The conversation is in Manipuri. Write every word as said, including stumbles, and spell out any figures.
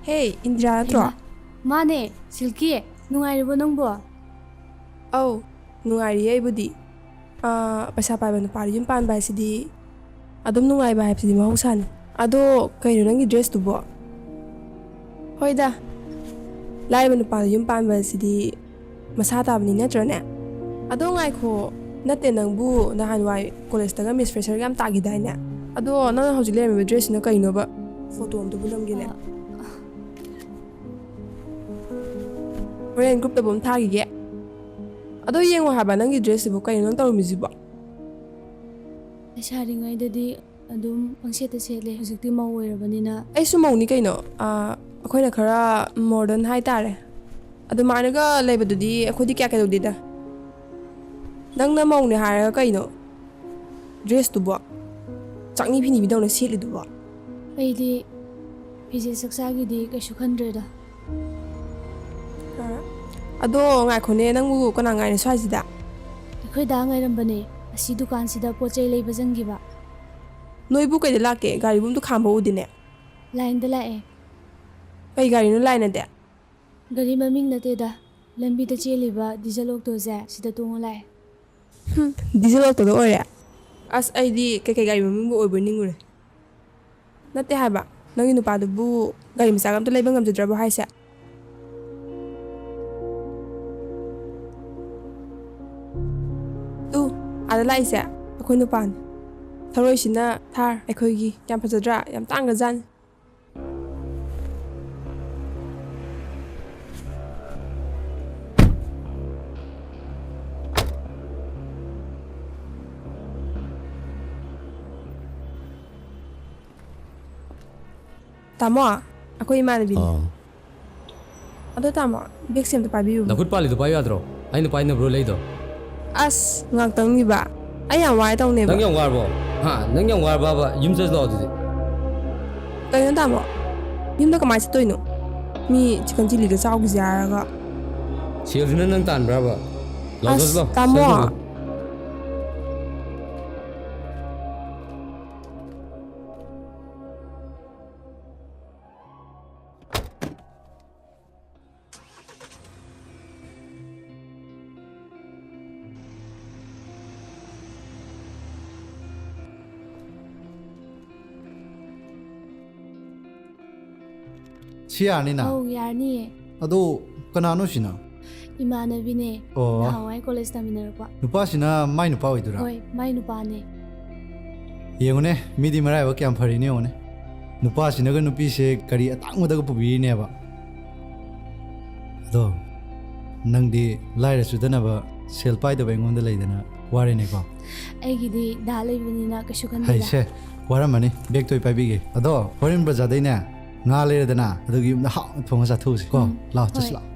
ꯍꯦ, ꯏꯟꯗꯤꯔꯥ ꯅꯠꯇ꯭ꯔꯣ? ꯍꯩꯃꯥ, ꯃꯥꯅꯦ, ꯁꯤꯜꯀꯤ꯫ ꯅꯨꯡꯉꯥꯏꯔꯤꯕꯣ ꯅꯪꯕꯣ? ꯑꯧ, ꯅꯨꯡꯉꯥꯏꯔꯤꯌꯦ ꯑꯩꯕꯨꯗꯤ꯫ ꯑꯥ, ꯄꯩꯁꯥ ꯄꯥꯏꯕ ꯅꯨꯄꯥꯗ ꯌꯨꯝ ꯄꯥꯟꯕ ꯍꯥꯏꯁꯤꯗꯤ ꯑꯗꯨꯝ ꯅꯨꯡꯉꯥꯏꯕ ꯍꯥꯏꯕꯁꯤꯗꯤ ꯃꯍꯧꯁꯥꯅꯤ꯫ ꯑꯗꯣ ꯀꯩꯅꯣ ꯅꯪꯒꯤ dress ꯇꯨꯕꯣ? ꯍꯣꯏꯗ, ꯂꯥꯏꯔꯕ ꯅꯨꯄꯥꯗ ꯌꯨꯝ ꯄꯥꯟꯕ ꯍꯥꯏꯁꯤꯗꯤ ꯃꯁꯥ ꯇꯥꯕꯅꯤ, ꯅꯠꯇ꯭ꯔꯅꯦ? ꯑꯗꯣ ꯉꯥꯏꯈꯣ, ꯅꯠꯇꯦ, ꯅꯪꯕꯨ ꯅꯍꯥꯟꯋꯥꯏ college ꯇꯒ Miss Fresher ꯒ ꯌꯥꯝ ꯇꯥꯈꯤꯗꯥꯏꯅꯦ? ꯑꯗꯣ ꯅꯪꯅ ꯍꯧꯖꯤꯛ ꯂꯩꯔꯝꯃꯤꯕ dress ꯁꯤꯅ ꯀꯩꯅꯣꯕ? Photo ꯑꯝꯇꯕꯨ ꯅꯝꯒꯦꯅꯦ꯫ ꯑ, ꯍꯣꯔꯦꯟ group ꯇꯕꯨ ꯑꯃ ꯊꯥꯈꯤꯒꯦ꯫ ꯑꯗꯣ ꯌꯦꯡꯉꯣ ꯍꯥꯏꯕ, ꯅꯪꯒꯤ dress ꯁꯤꯕꯨ ꯀꯩꯅꯣ ꯅꯪ ꯇꯧꯔꯝꯃꯤꯁꯤꯕꯣ? ꯂꯩꯁꯥꯔꯤꯉꯩꯗꯗꯤ ꯑꯗꯨꯝ ꯄꯪꯁꯦꯠꯇ ꯁꯦꯠꯂꯦ, ꯍꯧꯖꯤꯛꯇꯤ ꯃꯧ ꯑꯣꯏꯔꯕꯅꯤꯅ꯫ ꯑꯩꯁꯨ ꯃꯧꯅꯤ ꯀꯩꯅꯣ꯫ ꯑꯥ, ꯑꯩꯈꯣꯏꯅ ꯈꯔ modern ꯍꯥꯏꯇꯥꯔꯦ꯫ ꯑꯗꯨꯃꯥꯏꯅꯒ ꯂꯩꯕꯗꯨꯗꯤ ꯑꯩꯈꯣꯏꯗꯤ ꯀꯌꯥ ꯀꯩꯗꯧꯗꯦꯗ꯫ ꯅꯪꯅ ꯃꯧꯅꯦ ꯍꯥꯏꯔꯒ ꯀꯩꯅꯣ? Dress ꯇꯨꯕꯣ? ꯆꯥꯛꯅꯤ ꯐꯤꯅꯤꯕꯤꯗꯧꯅ ꯁꯦꯠꯂꯤꯗꯨꯕꯣ? ꯑꯩꯗꯤ ꯐꯤꯖꯦꯠ ꯆꯛꯆꯥꯒꯤꯗꯤ ꯀꯩꯁꯨ ꯈꯟꯗ꯭ꯔꯦꯗ꯫ ꯑ, ꯑꯗꯣ ꯉꯥꯏꯈꯣꯅꯦ, ꯅꯪꯕꯨ ꯀꯅꯥ ꯉꯥꯏꯅꯣ ꯁ꯭ꯋꯥꯏꯁꯤꯗ? ꯑꯩꯈꯣꯏ ꯗꯥ ꯉꯥꯏꯔꯝꯕꯅꯦ, ꯑꯁꯤ ꯗꯨꯀꯥꯟꯁꯤꯗ ꯄꯣꯠ ꯆꯩ ꯂꯩꯕ ꯆꯪꯈꯤꯕ꯫ ꯅꯣꯏꯕꯨ ꯀꯩꯗ ꯂꯥꯛꯀꯦ? ꯒꯥꯔꯤꯕꯨ ꯑꯝꯇ ꯈꯥꯝꯕ ꯎꯗꯦꯅꯦ꯫ Line ꯗ ꯂꯥꯛꯑꯦ꯫ ꯀꯩ ꯒꯥꯔꯤꯅꯣ line ꯑꯗꯤ? ꯒꯥꯔꯤ ꯃꯃꯤꯡ ꯅꯠꯇꯦꯗ, ꯂꯝꯕꯤꯗ ꯆꯦꯜꯂꯤꯕ diesel auto ꯁꯦ ꯁꯤꯗ ꯇꯣꯡꯉ ꯂꯥꯛꯑꯦ꯫ ꯍꯨꯝ, diesel auto ꯗ ꯑꯣꯏꯔꯦ? ꯑꯁ, ꯑꯩꯗꯤ ꯀꯩꯀꯩ ꯒꯥꯔꯤ ꯃꯃꯤꯡꯕꯨ ꯑꯣꯏꯕꯣꯏ ꯅꯤꯡꯉꯨꯔꯦ꯫ ꯅꯠꯇꯦ ꯍꯥꯏꯕ, ꯅꯪꯒꯤ ꯅꯨꯄꯥꯗꯨꯕꯨ ꯒꯥꯔꯤ ꯃꯆꯥꯒ ꯑꯝꯇ ꯂꯩꯕ ꯉꯝꯖꯗ꯭ꯔꯕꯣ ꯍꯥꯏꯁꯦ? ꯇꯨ, ꯑꯥꯗ ꯂꯥꯛꯏꯁꯦ ꯑꯩꯈꯣꯏ ꯅꯨꯄꯥꯅꯤ꯫ ꯊꯔꯣꯏꯁꯤꯅ ꯊꯥꯔ ꯑꯩꯈꯣꯏꯒꯤ꯫ ꯌꯥꯝ ꯐꯖꯗ꯭ꯔꯥ? ꯌꯥꯝ ꯇꯥꯡꯒ꯭ꯔꯖꯥꯠꯅꯤ꯫ ꯇꯥꯃꯣ, ꯑꯩꯈꯣꯏ ꯏꯃꯥꯟꯅꯕꯤꯅꯤ꯫ ꯑꯥ꯫ ꯑꯗꯣ ꯇꯥꯃꯣ, bag ꯁꯦ ꯑꯝꯇ ꯄꯥꯏꯕꯤꯌꯨ꯫ ꯅꯈꯨꯠ ꯄꯥꯜꯂꯤꯗꯣ ꯄꯥꯏꯌꯨ ꯌꯥꯗ꯭ꯔꯣ? ꯑꯩꯅ ꯄꯥꯏꯅꯕ꯭ꯔꯣ ꯂꯩꯗꯣ? ꯑꯁ, ꯉꯥꯛꯇꯪꯅꯤꯕ꯫ ꯑꯩ ꯌꯥꯝ ꯋꯥꯏ ꯇꯧꯅꯦꯕ꯫ ꯅꯪ ꯌꯥꯝ ꯋꯥꯔꯕꯣ? ꯍꯥ? ꯅꯪ ꯌꯥꯝ ꯋꯥꯔꯕꯕ? ꯌꯨꯝ ꯆꯠꯂꯁꯤ ꯂꯥꯛꯑꯣ ꯑꯗꯨꯗꯤ꯫ ꯀꯩꯅꯣ ꯇꯥꯃꯣ? ꯌꯨꯝꯗ ꯀꯃꯥꯏꯅ ꯆꯠꯇꯣꯏꯅꯣ? ꯃꯤ chicken chilli ꯗꯣ ꯆꯥꯎꯈꯤꯁꯦ ꯍꯥꯏꯔꯒ꯫ ꯁꯦꯜꯗꯨꯅ ꯅꯪ ꯇꯥꯟꯕ꯭ꯔꯕ? ꯂꯥꯛꯑꯣ, ꯑꯁ, ꯆꯠꯂꯣ, ꯇꯥꯃꯣ꯫ ꯆꯠꯂꯣ꯫ ꯁꯤ ꯌꯥꯔꯅꯤꯅ? ꯑꯧ, ꯌꯥꯔꯅꯤꯌꯦ꯫ ꯑꯗꯣ ꯀꯅꯥꯅꯣ ꯁꯤꯅ? ꯏꯃꯥꯟꯅꯕꯤꯅꯦ꯫ ꯑꯣ꯫ ꯅꯍꯥꯟꯋꯥꯏ ꯀꯣꯂꯦꯖ ꯇꯝꯃꯤꯟꯅꯔꯛꯄ꯫ ꯅꯨꯄꯥꯁꯤꯅ ꯃꯥꯏ ꯅꯨꯄꯥ ꯑꯣꯏꯗꯣꯏꯔꯥ? ꯍꯣꯏ, ꯃꯥꯏ ꯅꯨꯄꯥꯅꯦ꯫ ꯌꯦꯡꯉꯨꯅꯦ, ꯃꯤꯗꯤ ꯃꯔꯥꯏꯕꯛ ꯀꯌꯥꯝ ꯐꯔꯤꯅꯦ ꯌꯦꯡꯉꯨꯅꯦ꯫ ꯅꯨꯄꯥꯁꯤꯅꯒ ꯅꯨꯄꯤꯁꯦ ꯀꯔꯤ ꯑꯇꯥꯡꯕꯗꯒ ꯄꯨꯕꯤꯔꯤꯅꯦꯕ꯫ ꯑꯗꯣ ꯅꯪꯗꯤ ꯂꯥꯏꯔ ꯆꯨꯗꯅꯕ ꯁꯦꯜ ꯄꯥꯏꯗꯕ ꯑꯩꯉꯣꯟꯗ ꯂꯩꯗꯅ ꯋꯥꯔꯦꯅꯦꯀꯣ꯫ ꯑꯩꯒꯤꯗꯤ ꯗꯥ ꯂꯩꯕꯅꯤꯅ ꯀꯩꯁꯨ ꯈꯟꯗꯦꯗ꯫ ꯍꯩꯁꯦ, ꯋꯥꯔꯝꯃꯅꯤ, ꯕꯦꯒꯇꯣ ꯑꯩ ꯄꯥꯏꯕꯤꯒꯦ꯫ ꯑꯗꯣ ꯍꯣꯔꯦꯟ ꯕꯖꯥꯔꯗꯩꯅꯦ ꯉꯥ ꯂꯩꯔꯗꯅ ꯑꯗꯨꯒ ꯌꯨꯝꯗ ꯍꯥꯎꯅ ꯊꯣꯡꯉ ꯆꯥꯊꯣꯛꯎꯁꯤ ꯀꯣ꯫ ꯎꯝ, ꯂꯥꯛꯑꯣ, ꯍꯣꯏ꯫ ꯆꯠꯁꯤ ꯂꯥꯛꯑꯣ꯫